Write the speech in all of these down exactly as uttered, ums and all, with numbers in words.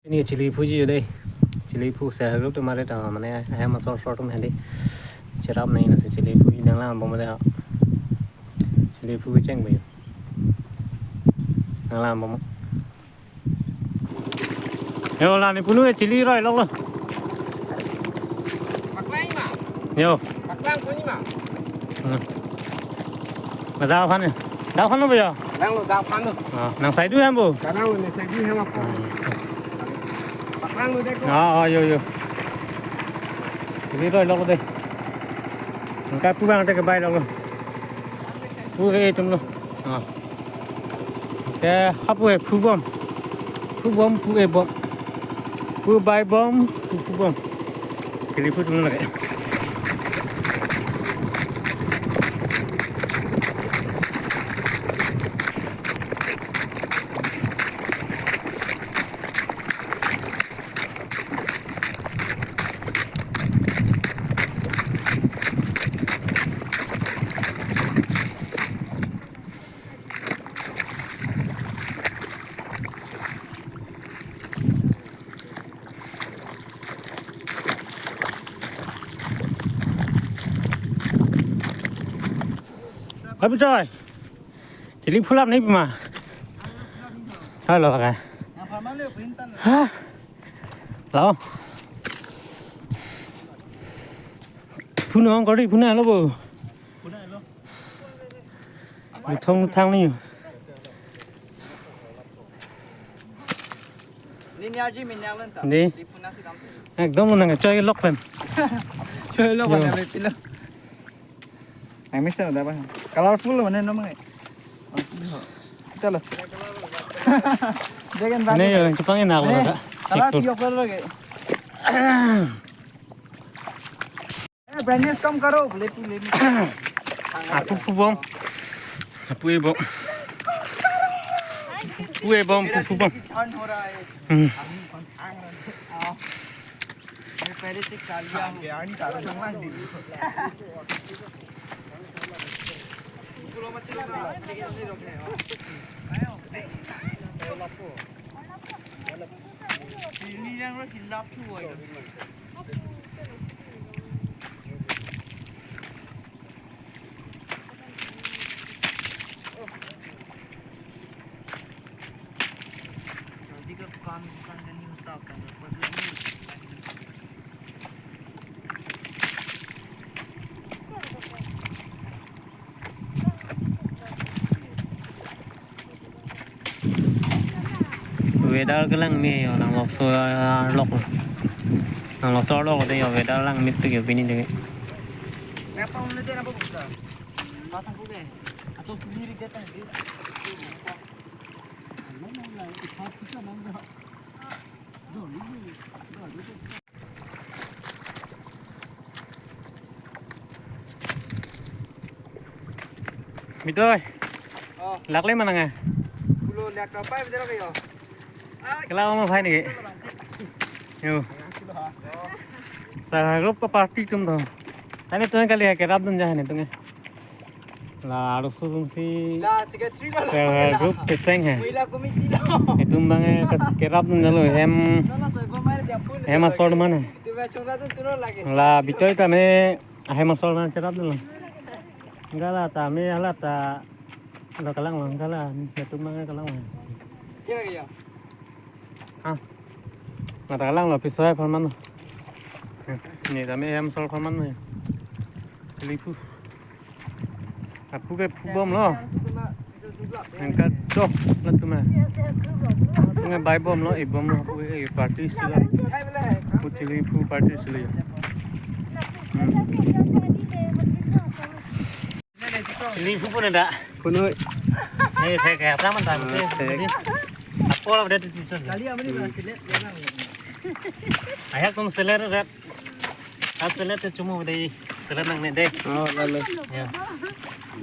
Ini chili phuji dei. Chili phu self help group atum mare ta mane ahem asor asor atum hedi. Cherap nai na chili phuji nanglang bom de ha. Chili phu cheng bo. Nanglang bom. Yo la ne punu chili roi lok lo. Paklang ma. Yo. Paklang koni ma. Hmm. Dav aphan. Dav aphan lo bo yo. Nang lo dav aphan lo. Ah, nang sai du hem bo. Kanang lo ne sai du hem ako. Paklang lo dei ko. Ah, ah, yo, yo. Chili roi lok lo dei. Nangka pu bang te kebai lok lo. Pu ke tum lo. Ah. Te hapu e phu bom. Phu bom pu e bom. Pu bai bom pu phu bom. Kili phu tum lake. Abi choi. Chili phulap nai pima. Halo ka. Ha. Lo. Phunong kori phuna lo bo. Thong thang ni. Ni ni aji min yang lenta. Ni. Di phuna si dam. Ekdom nang choi lok pen. Choi lok pen. Nang mesen ada apa? Colorful lo mana nama? Kita lo. Jangan banget. Ini yang Jepang enak banget. Color tiok color lagi. Eh, brightness kam karo, boleh tu lim. Apu phu bom. Apu e bom. Pu e bom, pu phu bom. Turn ho raha hai. Hmm. Ye pehle se kaliya ho. Ini yang lo silap tu aja. Jaldi ka dukan, dukan ka news ta aphan, apot lo news. Weather kelang me yo, nang lokso, ah, lok. Nang lokso lok de yo, weather lang mit ke pini de. Napa unle de napa bukta? Pasang ko ke. Atau sendiri datang de. Mitoi. Oh. Lak le manang eh? Pulo lak kapai bidara kayo. Kela mo phai niki. Yo. Sa group ka party tum to. Ani tum kali kerap dun jahan tum. La arusu tum si. La secretary lo. Self help group kecheng hai. Mohila committee lo. Itum bang eh ke-, kerap dun jalo hem. Hem asor mana. La Bitoi ta me ahem asor mana kerap dun lo. Enggak la ta me hala ta lo kelang lo enggak la. Itum bang eh kelang lo. Iya iya. Ah. Mata lang lo piso hai pharman lo. Ni kami hem asor pharman lo. Chili phu. Apu ke phu bom lo. Nangka chok lo tuma. Tunga bai bom lo, e bom lo, apu e party sila. Apu chili phu party sila. Hmm. Chili phu pun ada. Punu. Ni saya kayak apa mantan. Ah, saya. Apa lah udah tujuh. Kali apa ni, Bang? Selet, ya, Bang. Ayak tum selet rat. Ah, selet tu cuma udah selet nang ni deh. Oh, lalu. Ya.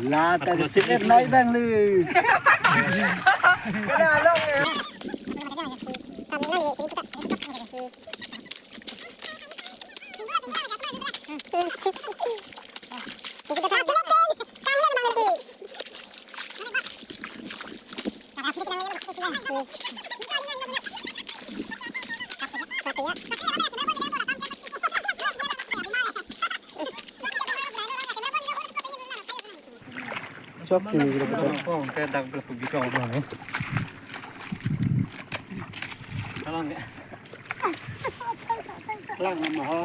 Lah, tak selet naik bang lu. Kena along ya. Chok kini kilo kilo. Kong ke dak bel kubi kong. Kalong ke. Lang mo ho.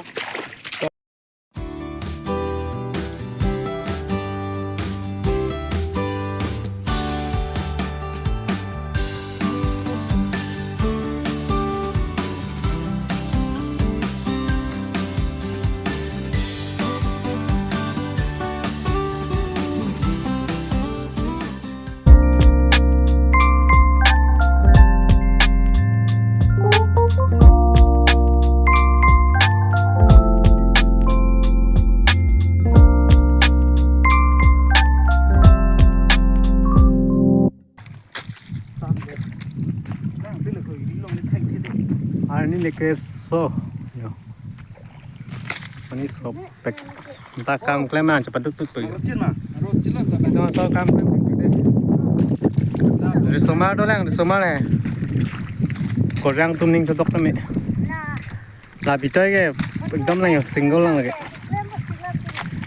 Arni leke so. Yo. Ani so pek. Ta kam klem an chepaduk tuk tuk. Jong so kam klem tuk tuk de. Risomar dolang, risomar eh. Korang tuning tutok kami. La bitoi ke ekdom lang yo, single lang lagi.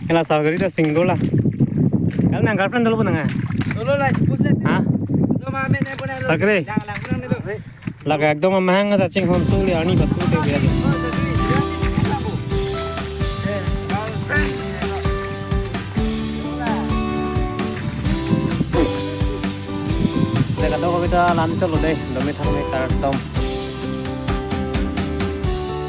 Ela sarkari ta single la. Kal nang girlfriend dolo nang eh? Dolo la, suppose le. Ha? So ma men ne puna. Sarkari? Lang, lang, lang ne do. Lagi ekdom mahang ta ching hon suli ani batu te biya. Dek adok kita lam cholo deh, domi thang me kardom.